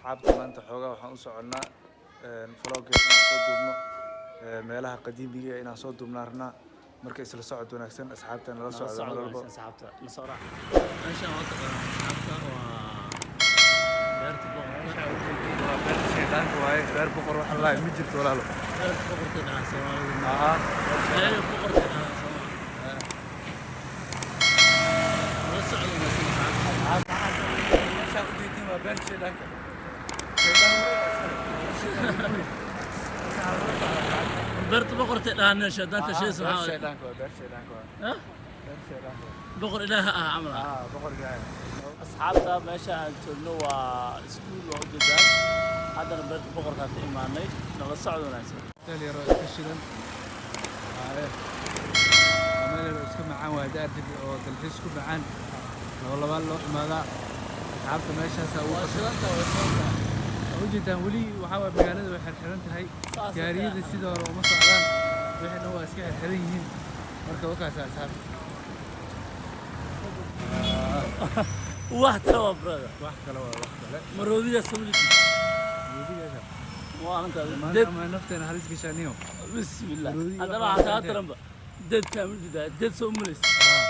Asxaabta, maanta xoogaa waxaan u soconnaa vlog inaan soo duubno, meelaha qadiimiga inaan soo duubnaa rabnaa. Marka isla socod wanaagsan, asxaabta, nala nala socda socod mar walba. Wanaagsan asxaabta, na soo raac. Meeshaan waa taqaanaa asxaabta, waa beerta boqorka. Waa beerta shaydaanka waaye. Beer boqor waxa la ma jirto, walaalo. Beerta boqorka dhahaa Soomaalida. Aha. Beerta boqorka dhahaa Soomaalida. Nala socod wanaagsan, asxaabta. Meeshaan ujeedin waa beerta shaydaanka. Shaydaan weyn. Beerta boqorka dhahaa, shaydaanka shees beerta maxaa waaye? Shaydaanka waa beerta shaydaanka waa. Ha? Beerta shaydaanka waa. Boqor ilaaha ah camal ah. Ah, boqor ilaahay. Asxaabta, meesha aan joogno waa iskuul, waa ujeedaan. Haddana beerta boqorkaan ka imaanay. Nala socod wanaagsan. Hotel yaroo iska shidan waaye. Waa meel yaroo iska macaan waaye, daartid oo dalxiis ku macaan, laba labaan loo imaadaa. Asxaabta, meeshaasaa ugu waa qashan. Shidanta, way shidanta. Waa ujeedaan, weli waxaa waye magaalada way xirxiran tahay. Saas. Gaariyada sidii hore uma socdaan, wixii dhan waa iska xirxiran yihiin. Marka wakaasa, asxaabta. Wax kale waa, brother. Wax kale waa wax kale. Maroodiga samjid. Maroodigaasa. Waa arintaada. Maanta Deed. ama nafteena halis gashaaniyo. Bismillah. Maroodiga haddana waxaa waxaa kaa dhintay. Daranba deedkaa ma jidaa deed soo malaysa.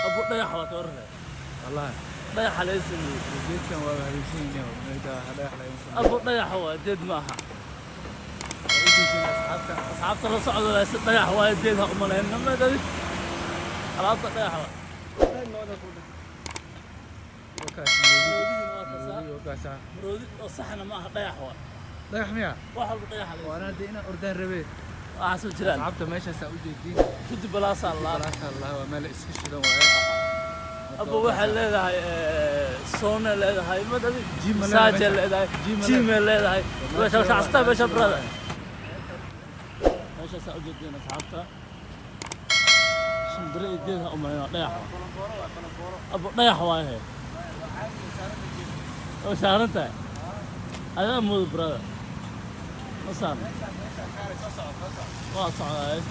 Abu dhagax waa ka warraya. Wallahi. Dhagaxa laga sameeyey. Geedkan waa habaysan yihiin, meesha dhagax laga sameeyey. Abu dhagaxa waa deed ma aha. Waa ujeedin, asxaabta. Asxaabta, la socdo wanaagsan. Dhagax waaye, deed ha umalayn namadadi. Alaabta dhagax waa. Wakaas maroodi. Marodigina waa kasaa. Maroodi wakaasa. Maroodi oo saxna ma aha, dhagax waa. Dhagax miya? Wax walba dhagaxa laga Waana hadda inaan ordaan rabee. Waxaas ma jiraan. Asxaabta, meeshaasaa ujeediin. Guddi balaasaa laa. Balaasaa Allah, waa meel iska shidan waaye. Aba waxay leedahay sauna leedahay madadi. Gym ma leedahay massage meesha? Leedahay. Gym ma Gym leedahay. Way kala kacsataa meesha, brother. Meeshaasaa ujeedeen, asxaabta. Shimbiro iyo geed ha umalayna, dhagax waa. Abo dhagax waaye oo saaran tahay. Adaa moodo, brother, ma saarna. Waa socdaa.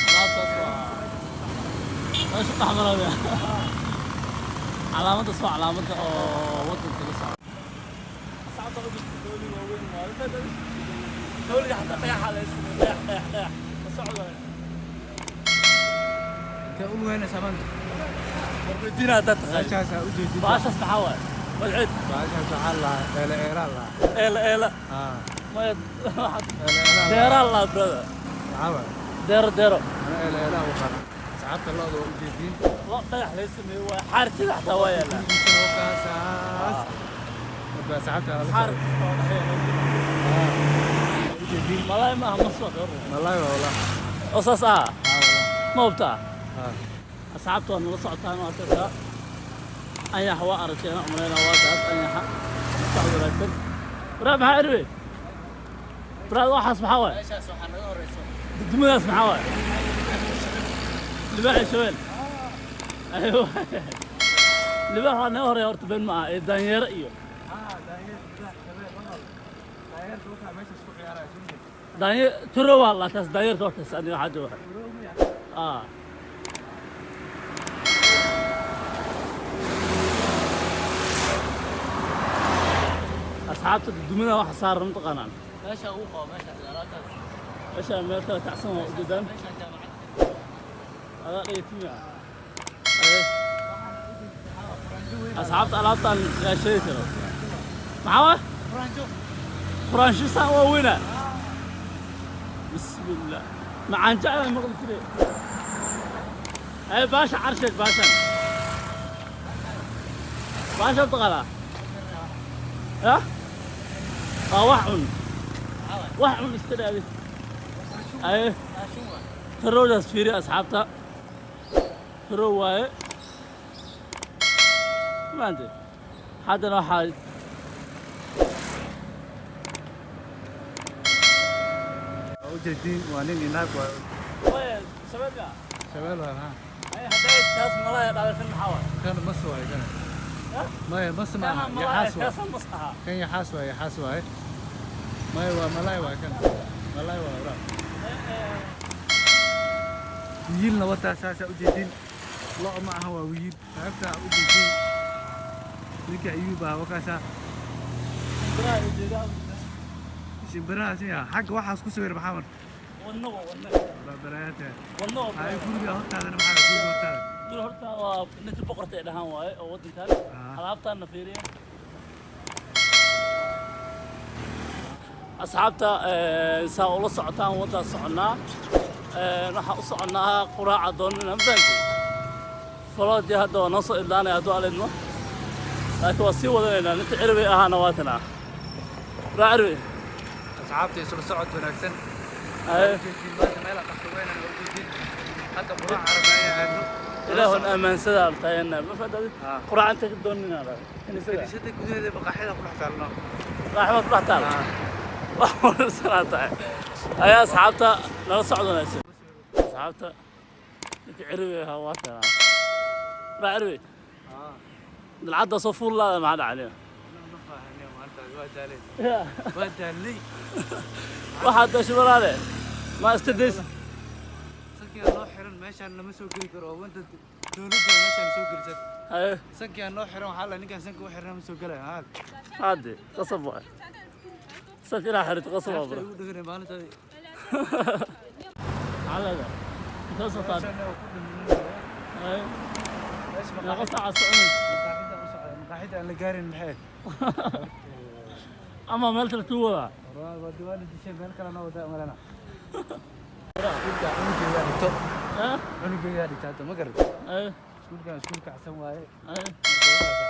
Alaabtaas waa meesha dhex maraya. Calaamaddaas waa calaamadda oo waddanka la socda. Asxaabta, u jirta dooli waaweyn waaye. Dooliga xataa dhagaxa la sameeyey, dhagax, dhagax, dhagax la socda. Intee u lugeynaysaa maanta? Weydiina haddaad taqaani. Meeshaasaa ujeedin. Baashaas maxaa waaye? Magceed? Baashaas waxaa lahaa eela eelaa lahaa. Eela eela? Haa. Maya. Eela eelaa. Deeraa laa, brother. Maxaa waaye? Deero, deero. Ana eela eelaa u qara. Asxaabta, lo'da waa ujeediin. Lo dhagax laga sameeyey waaye. Xaartida xataa waa yaallaa. Gurigiisana wakaasaas. Marka asxaabta, la socda. Xaartida waa dhex yaallaa. Ujeediin. Malaay maaha, mas waa ka Malaay waa wallah. Oo saas ah. Haa wallah. Ma hubtaa? Haa. Asxaabta, waa nala socotaan, waa arkaysaa. Anyaxa waa aragteen umaleynaa, waa taas anyaxa. Socod wanaagsan. Braa, maxaa erwe, braa? Waxaas maxaa waaye? Meeshaas waxaa naga horeyso. Dudumadaas maxaa waaye? Libaax iyo shabeel. Aywa, libaax waa naga horeeya horta, been ma aha, ee daanyeero iyo Haa, daanyeer, libaax, shabeel, wallah. Daanyeerka wakaa meeshaas ku ciyaaraya, soo jeed. Daanyeer turo waa la taas. Daanyeerka hortaas aniga waxaa jooga. Ah, asxaabta, dudumada waxa saaran mataqaanaan? Meesha ugu qabo meesha alaabtaas. Meesha meel kale kacsan waa ujeedaan. Meesha jaamacadda. Adaa dhigtimi. Asxaabta, alaabtaan yaa sheegi karo maxaa waay? Quraansho saan waa weyna. Bismillah, macaan jeclaan maqli jire. Ay baasha carsheeg, baashan, baasha taqaanaa ya waa wax cun, wax cun iska dhaadi. Ay tarowdaas fiiri, asxaabta, tarow waaye maante. Haddana waxaa Waa ujeediin, waa nin iyo naag waa. Maya, shabeelka. Shabeel waa, haa. Ay hadday taas malaya dhalashan maxaa waaye? Kan mas waaye kan. Ha? Maya, mas ma Kana aha. malaya. Yaxaas waaye. Kaasa mas ahaa. Kan yaxaas waaye, yaxaas waaye. Maya, waa malaay waaye kan. Malaay waa walaal. Wiilna wataa, saasaa ujeedin. Lo' ma aha, waa wiil. Sababtaa ujeedin. Ninka Ayuub ah wakaasa. Shimbiraha siya xagga waxaas ku sawir maxaa marka? Wadno waa wadno. Barayaata. Wadno waa. Ay, guriga hortaadana maxaa guriga hortaada? Guri horta waa ninka boqorta ay dhahaan waaye oo waddankan. Alaabtaana fiiriya. Asxaabta, saa ula socotaan waddaa soconnaa. Waxaan u soconnaa quraaca doonina, ma fahamtay? Faloodii hadda waa noo soo idlaanaya hadduu alidmo, laakiin waa sii wadanaynaa. Ninka Ciribay ahaana waa tanaa quraac Ciribay. Asxaabta, isla socod wanaagsan. Ujeedin maanta meel aan dhaqso weynaan oo ujeedin. Hadda quraac carabaa ayaa aadno. Ilaahun ammaansada altaayana ma fahamtay? Quraac inta ka doonina kiniisada. Kiniisadda gudaheeda maqaaxida ku dhex taalno. Raaxmaad ku dhex taal. Wax wanaagsanaa tahay ayaa asxaabta nala socod wanaagsan. Asxaabta, ninka Ciribay ahaa waa tanaa quraac Ciribay. Dalcadda soo fuul laada maxaa dhacay? Ma fahanay maanta, waa daalay. Waa daalay. Waxaad dashay walaale ma iska days. Sankiyaa noo xiran, meeshaan lama soo geli karo oo wanta dowladda meeshaan soo gelisad. Haye. Sankiyaa noo xiran, waxaa la ninkaan sanka u xiran ma soo gelaya haal. Hadde qasab waay sanka inaa xirito, qasab waa Neefta bro. igu dheganay maalintaadi. Maxaa leedahay intee socotaan? Meeshaan waa ku dhimanay. Haye. Meesha meeqa saaca soconaysa? Maqaaxida u socda, maqaaxida aan la gaarin maxay? Ama meel kale kuu wadaa? Waa diwaan dishay, meel kale noo wadaa malana. Iskuulka cunugeygaa dhigto. Eh? Cunugeygaa dhigta hadda, ma garan. Haye. Iskuulkan iskuul kacsan waaye. Haye. Marka wadaasa.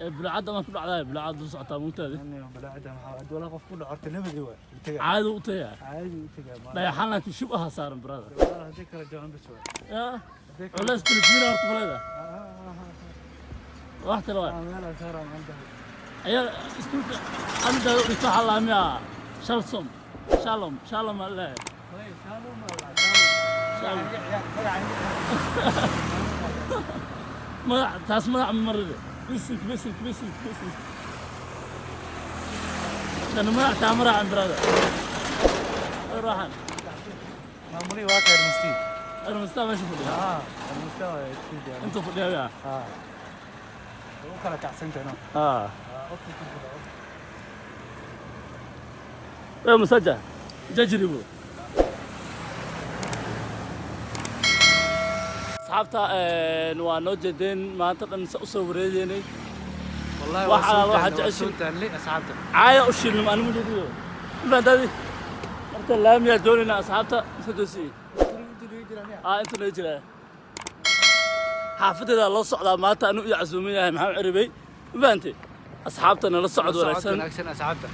Ee, bulacadda maan ku dhacdaay, bulacadda u socotaa mugtaadi. Balaacada maxaa hadii walaa qof ku dhaco horta nabadi waay u tagaa. Caadi u tayaa. Caadi u tagaa maanta. Dhayaxaan laakiin shub aha saaran brother. Walaal, haddii kala jaban bas waay. Ya. Haddii kala Culays kala jiira horta maleeda wax kale waay. Meel aan saaraa maanta. Ayaa iskuulka aniga dhigto waxaa laamiyaa shalsom shalom shalom aa leeyahay. Way shalom walaal. Shalom. Magaca. Magac taas magac ma maride bisink bisink bisink bisink kan magac taa maraacan brother. Ay raaxan. Maamuli waa ka Hermastii. Armastaa meesha fadhiya. Ah, Hermastaa waa iskuulka. Intuu fadhiya yaa. Ah. U kala kacsan tahay no. Ah. Qofka ku jira. Ee, masaja jajribu. Asxaabta, waa noo jeedeen maanta dhan sa usoo wareegeynay. Wallahi waxa waa jeceshin. soo daalay asxaabta. Caaya u shilnimo anima jeediyo maadaadi marka laamiyaa doonaynaa asxaabta iska doosiye. Aa, inta naga jiraa xaafadeeda loo socdaa maanta anu iyo casuuman yahay Maxamed Ciribey, ma fahantay? Asxaabta, nala socod Socod wanaagsan. Wanaagsan asxaabta.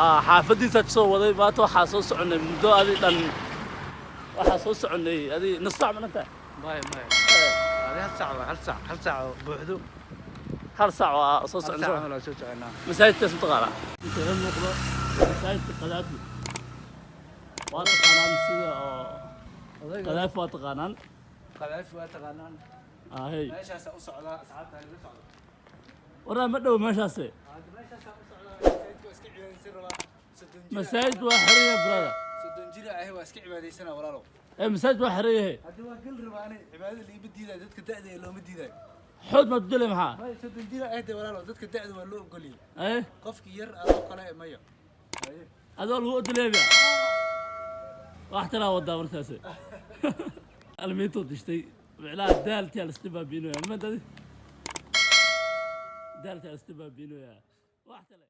Aa, xaafadiisa kasoo waday maanta. Waxaa soo soconay muddo adi dhan, waxaa soo soconay adi nus saac ma dhantahay? Maya maya. Hadi hal saac waa hal saac, hal saac oo buuxdo. Hal saac waa soo Hal saac soconay. camal waa soo soconaa. Masaajidkaas mataqaanaa inta iga muuqdo? Masaajidka Qadaafi waa taqaanaan sida oo Odayga Qadaafi waa taqaanaan. Qadaafi waa taqaanaan. Ahey. Meeshaas u socdaa asxaabta, laga socdo. Waraa ma dhow meeshaase. Hadi meeshaas u socdaa, masaajidka waa iska cibaadaysan rabaa. 30 jir. Masaajid waa xiran yahay brother. 30 jir ahi waa iska cibaadaysana walaalow. Ee, masaajid waa xiran yahay. Hadii waa gal rabaa ani cibaadada liima diidayo, dadka da'da ee looma diidayo. Xood maad gelay maxaa? Maya, 30 jir ahde walaalow, dadka da'da waa loo ogoliyey. Ee. Qofkii yar adoo kale ee maya. Haye. Adoo lagu odoleebya wax talaa wadaa markaasi almiintoo dishtay micnaha daaltii la iska baabiinaya, ma dadi daaltii la iska baabiinaya wax kale.